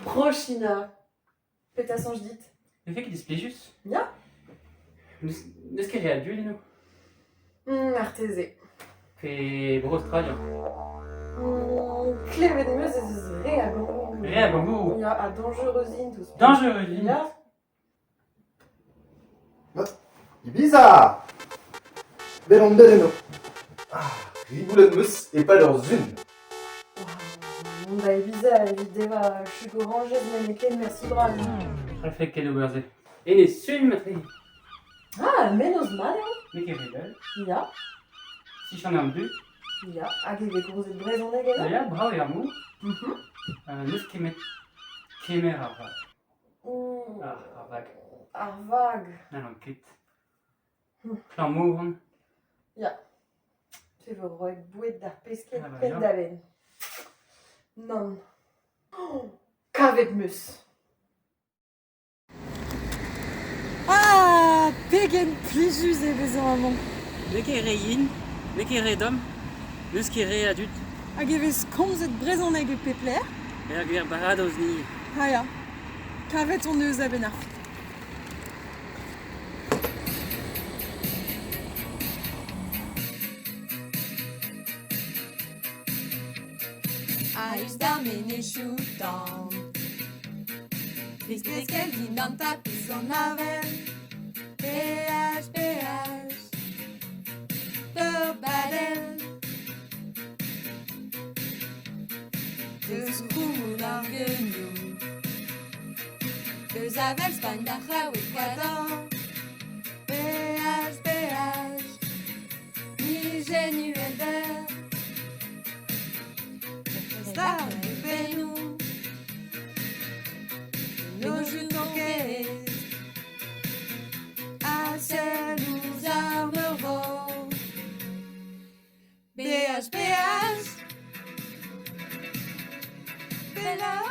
Bro-China. Petra soñj dit? Ne vez ket displijus? Ya. N'eus ket re a dud eno? Marteze. Pe Bro-Australia? Klevet 'm eus ez eus re a gangourou. Re a gangourou? Ya, ha dañjerus int ouzhpenn. Dañjerus int? Ya. Ibiza! Bet on bet eno. Ah, riboulet 'm eus e-pad ur sizhun. Mont da Ibiza evit evañ chug orañjez nemetken, mersi bras. C'hallfe ket ober se. Enez Sun matre. Ah, mennozh mat eo. N'eo ket re bell. Ya. Sichant an dud. Ya, hag e vez komzet brezhoneg eno? Ya, brav eo ar mor. N'eus ket met kemer ar vag. Ar vag. Ar vag. N'hallan ket. Klañv-mor on. Ya. Te vo roet boued d'ar pesked Ah bah ya. penn-da-benn. Nann. Oh, kavet 'm eus. Ah, pegen plijus e vezañ amañ. N'eo ket re yen, n'eo ket re domm, n'eus ket re a dud. Hag e vez komzet brezhoneg e pep lec'h. Er gwir baradoz ni. Ah ya, kavet hon eus a-benn ar fin. A-us d'ar menezioù-tan Tristez dindan tapis an avel Beaj, beaj Peurbadel Deus koumoul ar geunioù Deus avel Spagn d'ar c'hraou Ecuador Beaj, beaj Nijen uhelder Star e bennoù Nozioù tonket Ha sell ouzh ar meurvor Beaj, beaj Pelloc'h.